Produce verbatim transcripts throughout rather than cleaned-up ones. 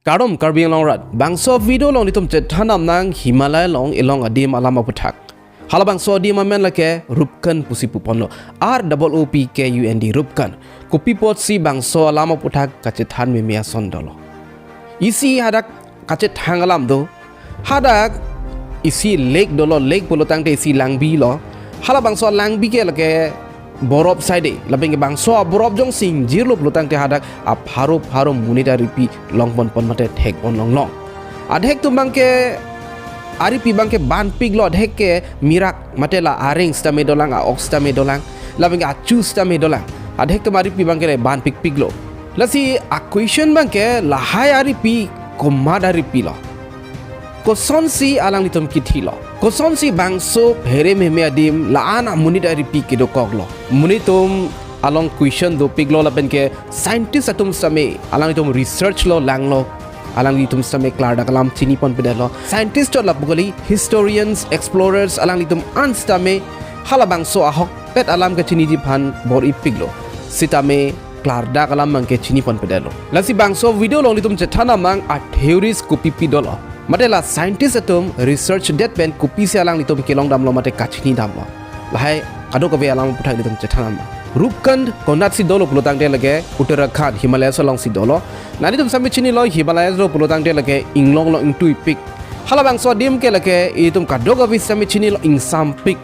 Kardom Karbi Anglong arat, bangso video along nelitum chethan damnang Himalaya along elong adim alam aputhak. Halabangso adim amen lake Rupkund pusi puponlo. R double O P K U N D, Rupkund. Kopi apotsi bangso alam aputhak kachethan meme ason dolo. Isi hadak kachethang alam do. Hadak isi lake dolo, lake pulo tangte isi langbi lo. Halabangso langbi ke lake borop side, lapen ke bangso aborop jongsi ingjirlo pulo tangte hadak apharo pharo monit aripi longpon pon mate thekpon longlong. Adhek atum abangke aripi abangke banpiklo, adhek ke mirak mate la areng sitame dolang, a-ok sitame dolang, lapen ke achu sitame dolang. Adhek atum aripi abangke le banpikpiklo. Lasi a-question abangke lahai aripi komat aripi lo? Kosonsi alanglitum kithilo? Kosonsi bangso phere meme adim la-an amonit aripi kedokoklo? Monit atum along question dopiklo lapen ke scientist atum sitame alanglitum research lo langlo. Alanglitum sitame klardak alam chiniponpedetlo. Scientist chot lapu kali, historians, explorers, alanglitum an sitame halabangso ahokpet alam kachiniji aphan bor-ipiklo. Sitame klardak alam abangke chiniponpedetlo. Lasi bangso video along nelitum chethan damnang a-theories kopipi dolo, mate la scientist atum research det pen kopisi alanglitum kelong damlo mate kachini damlo, lahai kadokave alam aputhak nelitum chethan damnang. Rupkund konatsi dolo pulo tangte lake Uttarakhand, Himalayas alongsi dolo. Nanglitum sitame chinilo, Himalayas lo pulo tangte lake inglong lo, ingtuipik. Halabangso adim ke lake itum kadokave sitame chinilo, ingsampik.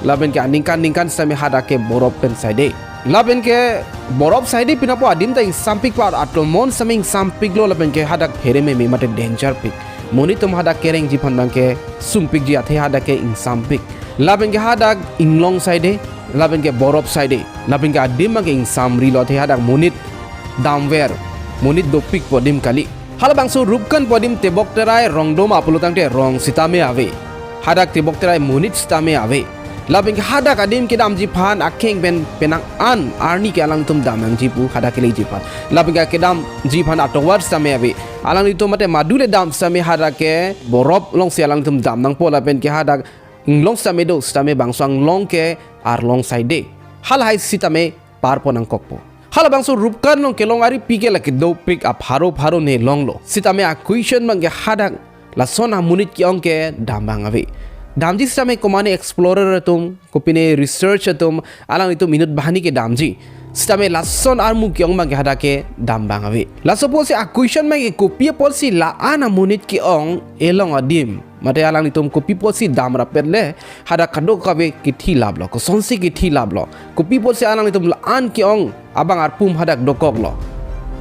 Lapen ke aningkan ningkan sitame hadak ke borop pen side. Lapen ke borop side pinapo adim ta ingsampik, par atomon sitame ingsampiklo, lapen ke hadak phere meme mate danger pik. Monit atum hadak kerengji aphan abangke sumpikji athe hadak ke ingsampik. Lapen ke hadak inglong side, lapen ke borop side, lapen ke adim abangke ingsamrilo athe hadak monit damver, monit dopikpo adim kali. Halabangso Rupkund pu adim tebok terai rong doma pulo tangte rong sitame ave. Hadak tebok terai monit sitame ave. Lapen ke hadak adim kedamji aphan akeng pen penang an arni ke alangtum damnangji pu hadak keleji aphan. Lapen ke kedamji aphan atovar sitame ave. Alanglitum mate madu le dam sitame hadak ke borop alongsi alangtum damnangpo, lapen ke hadak inglong sitame do, sitame bangso inglong ke arlong side. Halahai sitame parpon nangkokpo. Halabangso Rupkund along kelong aripi ke lake dopik, apharo pharo ne longlo. Sitame a-question abangke hadak lason amonit ke-ong ke dambang ave. Damji sitame komane explorer atum, kopine research atum, alanglitum inut banghini kedamji. Sitame lason armu ke-ong abangke hadak ke dambang ave. Laso apotsi a-question abangke kopi apotsi la-an amonit ke-ong elong adim, mate alanglitum kopi apotsi damrappet le hadak kadokave kethilaplo? Kosonsi kethilaplo? Kopi apotsi alanglitum la-an ke-ong abang arpum hadak dokoklo?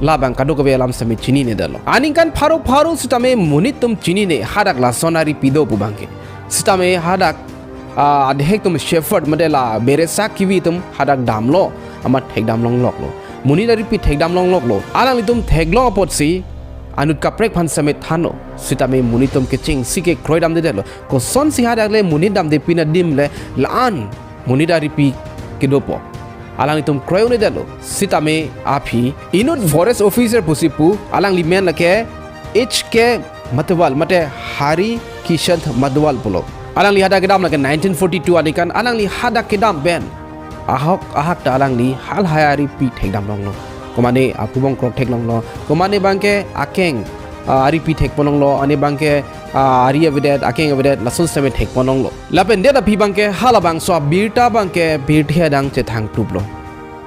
Labang kadokave alam sitame chininedetlo. Aningkan pharo pharo sitame monit atum chinine hadak lason aripi do pu abangke. Sitame hadak, ah, adhek atum shepherd mate la beresa kivi atum hadak damlo, amat thekdam longloklo. Monit aripi thekdam longloklo. Alanglitum theklong apotsi anut kaprek aphan sitame thanlo. Sitame monit atum kechengsi kekroidamdedetlo. Kosonsi hadak le monit damde pin adim le la-an monit aripi kedopo? Alanglitum kroidamdedetlo. Sitame aphi inut forest officer pusi pu, alangli men lake H K Madhwal mate Hari Kishan Madhwal pulo. Alangli hadak kedam lake nineteen forty-two aningkan, alangli hadak kedam pen ahok ahak ta alangli halahai aripi thekdam longlo. Komane apubong krok thek longlo, komane abangke akeng, ah, aripi thekpon longlo, ane abangke, ah, ari avedet, akeng avedet, lason sitame thekpon longlo. Lapen det aphi abangke halabangso abirta abangke birta adang chethangtuplo.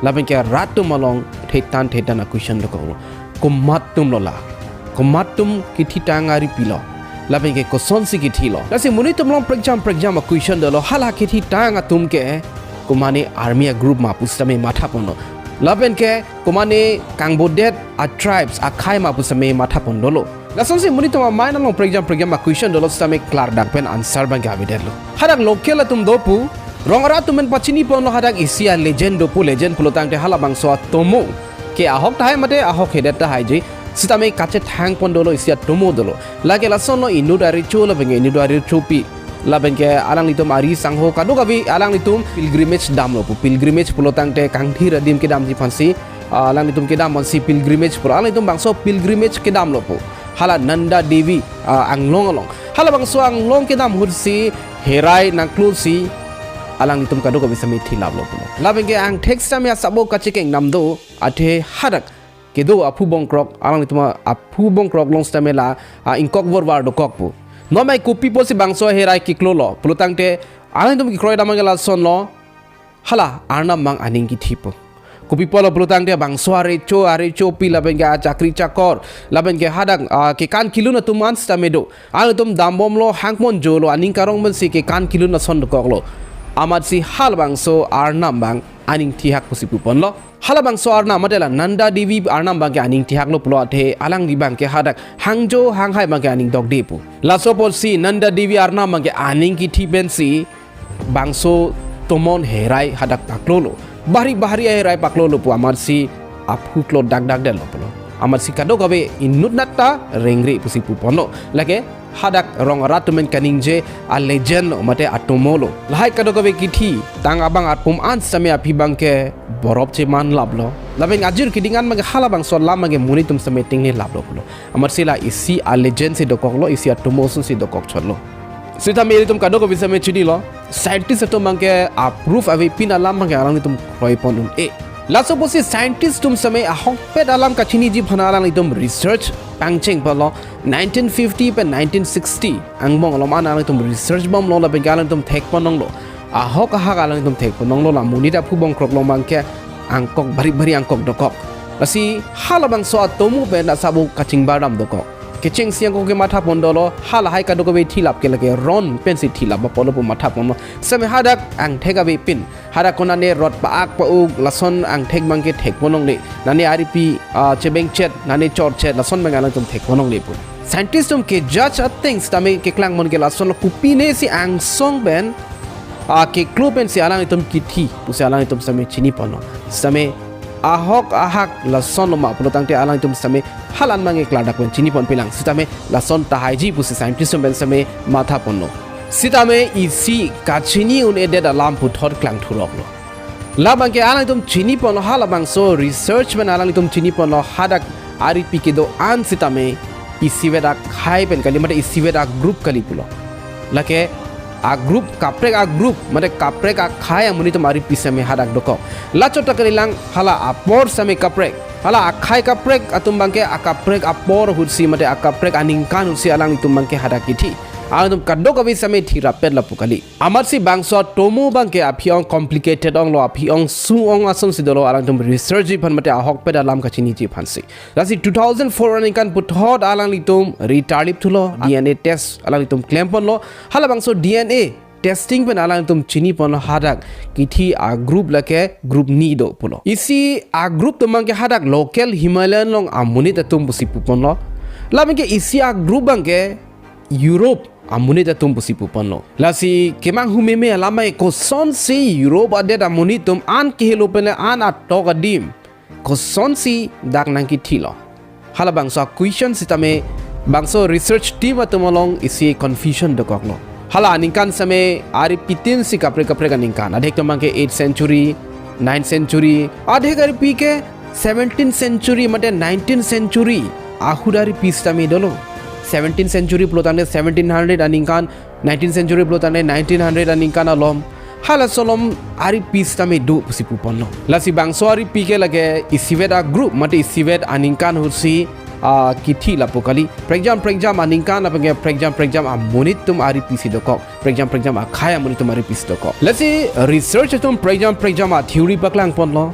Lapen ke rat atum along thetan thetan a-question dokoklo. Komat atumlo la? Komat atum kethitang aripilo? Lapen ke kosonsi kethilo? Lasi monit atum along prekjam prekjam a-question dolo, hala kethitang atum ke komane army a-group ma pu sitame mathaponlo. Lapen ke komane kangbodet a-tribes akhei ma pu sitame mathapon dolo. Lasonsi monit atum a-mind along prekjam prekjam a-question dolo, sitame klardak pen answer abangke avedetlo. Hadak local atum do pu, rong arat atum pen pachiniponlo, hadak isi a-legend do pu, legend pulo tangte halabangso atomo ke ahok tahai mate ahok hedet tahaiji, sitame kachethangpon dolo isi atomo dolo. Lake lasonlo inut arecho lapen ke inut arechopi, lapen ke alanglitum ari sangho kadokave alanglitum pilgrimage damlo pu. Pilgrimage pulo tangte kangthir adim kedamji aphansi, ah, alanglitum kedam aphansi pilgrimage pulo. Alanglitum bangso pilgrimage kedamlo pu. Hala Nanda Devi, ah, anglong along. Halabangso anglong kedam ahutsi herai nangklosi alanglitum kadokave sitame thilaplo pulo. Lapen ke angthek sitame asabo kachekeng dam do, athe hadak kedo aphu bongkrok, alanglitum aphu bongkrok along sitame la, ah, ingkok vorvar dokok pu. Non mai kopi pusi bangso aherai keklolo pulotangte alangtum kekroi dam abangke lasonlo, hala Arnam abang aning kethipo. Kopi pulo pulotangte bangso arecho, arechopi lapenke achakri chakor, lapenke hadak, ah, kekan kelun atum an sitame do. Alangtum dambomlo, hangponjolo, aning karong pensi kekan kelun ason dokoklo. Amatsi halabangso Arnam abang aning thihak pusi puponlo. Halabangso Arnam mate la Nanda Devi Arnam abangke aning thihaklo pulo athe alangli abangke hadak hangjo hanghai abangke aning dokde pu. Laso apotsi Nanda Devi Arnam abangke aning kethi pensi bangso tomon herai hadak paklolo. Bahari bahari herai paklolo pu amatsi aphu klot dak dak detlo pulo. Amatsi kadokave inut natta rengre pusi puponlo. Lake hadak rong arat atum pen kaningje a legend lo mate atomolo. Lahai kadokave kethi tang abang arpum an sitame aphi abangke borop cheman laplo. Lapen ajir keding an abangke halabangso alam abangke monit atum sitame tengne laplo pulo. Amatsi la isi a legend si dokoklo, isi atomo ason si dokok chotlo. Sitame ilitum kadokave sitame chinilo. Scientist atum abangke a proof avepin alam abangke alanglitum kroipon un-e. Laso apotsi scientist atum sitame ahokpet alam kachiniji aphan alanglitum research pangcheng palo. Nineteen fifty pen nineteen sixty angbong along an alanglitum research bomlo lapenke alanglitum thekpon longlo. Ahok ahak alanglitum thekpon longlo la monit aphu bongkrok along abangke angkok bahari bahari angkok dokok. Lasi halabangso atomo pen asabo kachingbar dam dokok. Kechengsi angkok ke mathapon dolo, halahai kadokave thilap ke lake ron pensi thilap apotlo pu mathaponlo. Sitame hadak angthek avepin, hadak konane rot pa-ak pa-uk lason angthek abangke thekpon longle. Nane aripi, ah, chebengchet, nane chorchet lason abang alangtum thekpon longle pu. Scientist atum ke judge ateng sitame keklang mon ke lasonlo, kopinesi angsong pen, ah, keklo pensi alanglitum kethi pusi alanglitum sitame chiniponlo. Sitame ahok ahak lasonlo ma pulotangte alanglitum sitame halan abangke klardak pen chiniponpelang. Sitame lason tahaiji pusi scientist atum pen sitame mathaponlo. Sitame isi kachini un-edet alam puthot klangthuroklo. La abangke alanglitum chiniponlo, halabangso research pen alanglitum chiniponlo hadak aripi kedo an sitame isivet akhai pen kali mate isivet a group kali pulo. Lake a group kaprek a group mate kaprek akhai amonit atum aripi sitame hadak dokok. Lachot ta kalilang hala apor sitame kaprek. Hala akhai kaprek atum abangke akaprek apor ahutsi mate akaprek aningkan ahutsi alanglitum abangke hadak kethi. Alanglitum kadokave sitame thirapet lapu kali. Amatsi bangso atomo abangke aphi-ong complicated onglo, aphi-ong sung-ong asonsi dolo alangtum research ji aphan mate ahokpet alam kachiniji aphansi. Lasi two thousand four aningkan puthot alanglitum ritarlip thulo, D N A test alanglitum klemponlo, halabangso D N A testing pen alanglitum chiniponlo hadak kethi a group lake group ni do pulo. Isi a group atum abangke hadak local Himalayan along amonit atum pusi puponlo. La abangke isi a group abangke Europe amonit atum pusi puponlo. Lasi kemanghu meme alam abangke kosonsi Europe adet amonit atum an kehelo pen an atok adim kosonsi dak nangkethilo. Halabangso a question sitame bangso research team atum along isi confusion dokoklo. Hala aningkan sitame aripi tin si kaprek kaprek aningkan. Adhek atum abangke eighth century, ninth century, adhek aripi ke seventeenth century mate nineteenth century ahut aripi sitame dolo. Seventeenth century pulotangte seventeen hundred aningkan, nineteenth century pulotangte nineteen hundred aningkan alom. Halaso alom aripi sitame do pusi puponlo. Lasi bangso aripi ke lake isivet a group mate isivet aningkan ahutsi, ah, kethi lapu kali. Prekjam prekjam aningkan lapenke prekjam prekjam amonit atum aripi si dokok. Prekjam prekjam akhai amonit atum aripi si dokok. Lasi research atum prekjam prekjam a theory paklangponlo.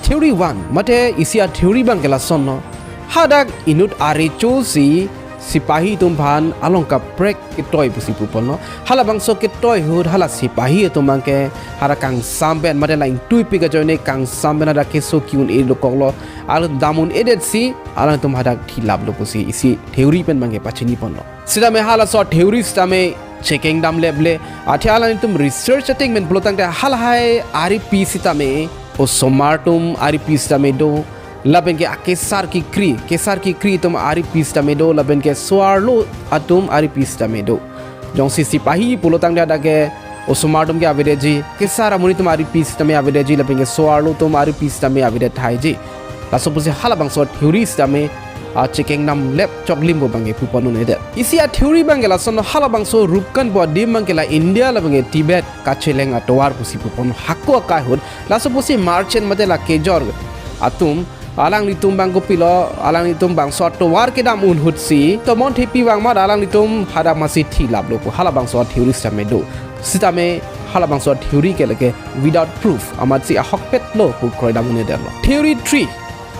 Theory one, mate isi a theory abangke lasonlo. Hadak inut arecho si sipahi atum aphan along kaprek ketoi pusi puponlo. Halabangso ketoi ahut hala sipahi atum abangke hadak kangsam pen mate la ingtuipik ajoine kangsam pen hadak keso ki-un-e dokoklo. Alangtum dam un-edetsi alangtum hadak thilaplo pusi isi theory pen abangke pachiniponlo. Sitame halaso theory sitame chekeng damleple. Athe alanglitum research ateng pen pulotangte halahai aripi sitame osomar atum aripi sitame do, lapenke akesar kekri, kesar kekri atum aripi sitame do, lapenke so-arlo atum aripi sitame do. Jongsi sipahi pulotangte hadak ke osomar atum ke avedetji, kesar amonit atum aripi sitame avedetji, lapenke so-arlo atum aripi sitame avedet thaiji. Laso pusi halabangso theory sitame, ah, chekeng damlep choklim pu abangke pupon un-edet. Isi a theory abangke lasonlo, halabangso Rupkan pu adim abangke la India lapenke Tibet kacheleng atovar pusi pupon hako akai ahut. Laso pusi merchant mate la kejor atum Alanglitum bang kopilo, alanglitum bangso atovar kedam un ahut si tomon thepi vang amat alanglitum hadak masi thilaplo pu halabangso theory sitame do. Sitame halabangso theory ke lake without proof amatsi ahokpet lo pu kroidam un-edetlo. Theory three.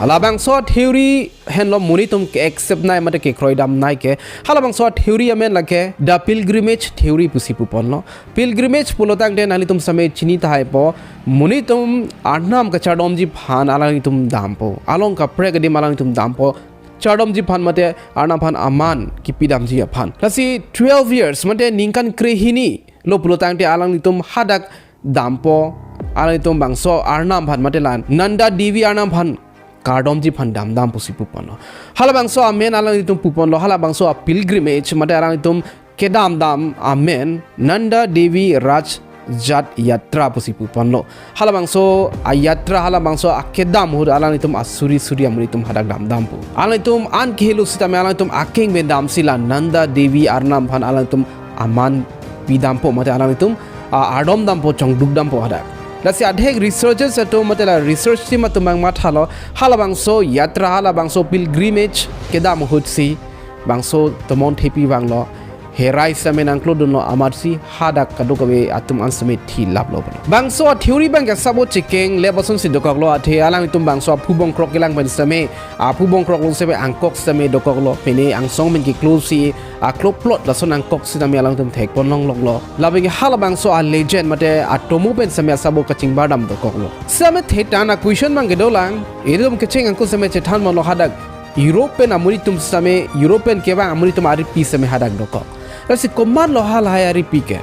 Halabangso theory henlo monit atum ke-accept nai mate kekroidam nai ke. Halabangso theory amen lake the pilgrimage theory pusi puponlo. Pilgrimage pulo tangte nanglitum sitame chini tahaipo, monit atum Arnam kachardomji aphan alanglitum dampo. Along kaprek adim alanglitum dampo. Chardomji aphan mate Arnam aphan aman kipidamji aphan. Lasi twelve years mate ningkan krehini lo pulo tangte alanglitum hadak dampo. Alanglitum bangso Arnam aphan mate la Nanda Devi Arnam aphan kardomji aphan damdam pusi puponlo. Halabangso amen alanglitum puponlo, halabangso a pilgrimage mate alanglitum kedamdam amen Nanda Devi Raj Jat Yatra pusi puponlo. Halabangso a yatra, halabangso a kedam ahut alanglitum asuri suri amonit atum hadak damdampo. Alanglitum an kehelo sitame alanglitum akeng pen damsi la Nanda Devi Arnam aphan alanglitum aman pidampo mate alanglitum, ah, ardom dampo, chongduk dampo hadak. Lasi adhek researchers atum mate la research team atum bang mathalo, halabangso yatra, halabangso pilgrimage kedam ahut si bangso tomon thepi vanglo, herai sitame nangklodunlo amatsi hadak kadokave atum an sitame thilaplo. Bangso theory bang ke sabo chekeng le bason si dokoklo, athe alanglitum bangso aphu bongkrok kelang pen sitame, aphu bongkrok along sitame angkok sitame dokoklo, pine angsong pen keklo si aklo plot lason angkok sitame alanglitum thekpon longloklo. Lapen ke halabangso a legend mate atomo pen sitame asabo kachingbardam dokoklo. Sitame thetan a question bang kedolang, ilitum kecheng angko sitame chethanponlo hadak Europe pen amonit atum sitame, Europe pen kevang amonit atum aripi sitame hadak dokok. Lasi komatlo halahai aripi ke?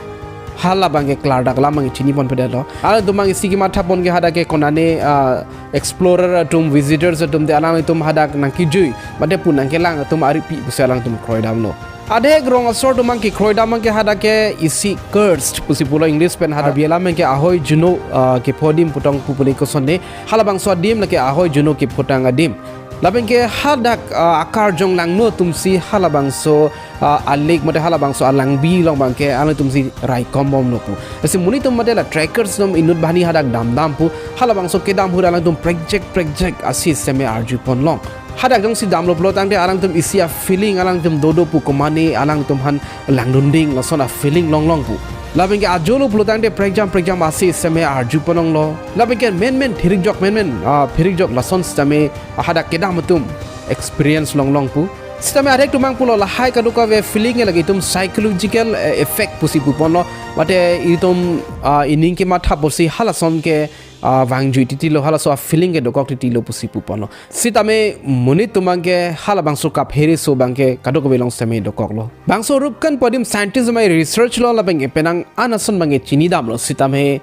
Hala bang ke klardak alam bang chiniponpedetlo. Alanglitum bang isi kemathapon ke hadak ke konane, ah, explorer atum, visitors atum te alanglitum hadak nangkejui mate pu nangkelang atum aripi pusi alanglitum kroidamlo. Adhek rong asor atum bang kekroidam bang ke hadak ke isi cursed pusi pulo English pen, hadak Karbi alam bang ke ahoi juno, ah, kepho adim putong pu pule kosonne, halabangso adim lake ahoi juno kephotang adim. Lapen ke hadak, ah, akarjong langno atumsi halabangso, ah, a lake mate halabangso alangbi along bang ke alanglitumsi raikom bomlo pu. Lasi monit atum mate la trekkers atum inut banghini hadak damdampo, halabangso kedam ahut alanglitum prekjak prekjak asi sitame arjupon long. Hadak jongsi damlo pulo tangte alanglitum isi a feeling alanglitum dodo pu, komane alanglitum aphan langdunding lason a feeling longlong pu. Lapen ke ajolo pulo tangte prekjam prekjam asi sitame arjupon longlo. Lapen ke menmen phirikjok, menmen, ah, phirikjok lason sitame hadak kedam atum experience longlong pu. Sitame adhek atum bang pulo lahai kadokave feeling ke lake itum psychological, eh, effect pusi puponlo. Mate itum, ah, ining kematha pusi halason ke, ah, vangjui titilo, halaso a feeling ke dokok titilo pusi puponlo. Sitame monit atum bang ke halabangso kaphere so bang ke kadokave along sitame dokoklo. Bangso rupkan pu adim scientist amei research lo lapen ke penang an ason bang ke chinidamlo, sitame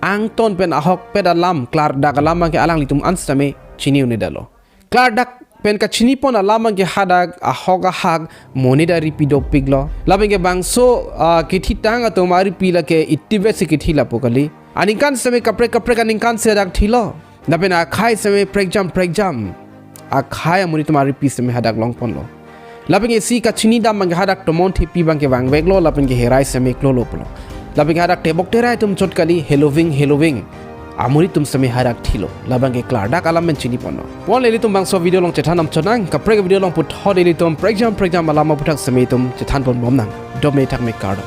angton pen ahokpet alam, klardak alam bang ke alanglitum an sitame chini un-edetlo. Klardak pen kachinipon alam bang ke hadak ahok ahak monit aripi dopiklo. Lapen ke bangso, ah, kethitang atum aripi lake itivet si kethi lapu kali. Aningkan sitame kaprek kaprek aningkan si hadak thilo. Lapen akhai sitame prekjam prekjam akhai amonit atum aripi sitame hadak longponlo. Lapen ke isi kachinidam bang ke hadak tomon thepi bang ke vangveklo, lapen ke herai sitame klolo pulo. Lapen ke hadak tebok terai atum chot kali, heloving heloving amonit atum sitame hadak thilo. Labang ke klardak alam pen chiniponlo. Pon le ilitum bangso video along chethan damchot nang, kaprek video along puthot ilitum prekjam prekjam alam aphuthak sitame itum chethanpon bom nang. Dome thakme, kardom.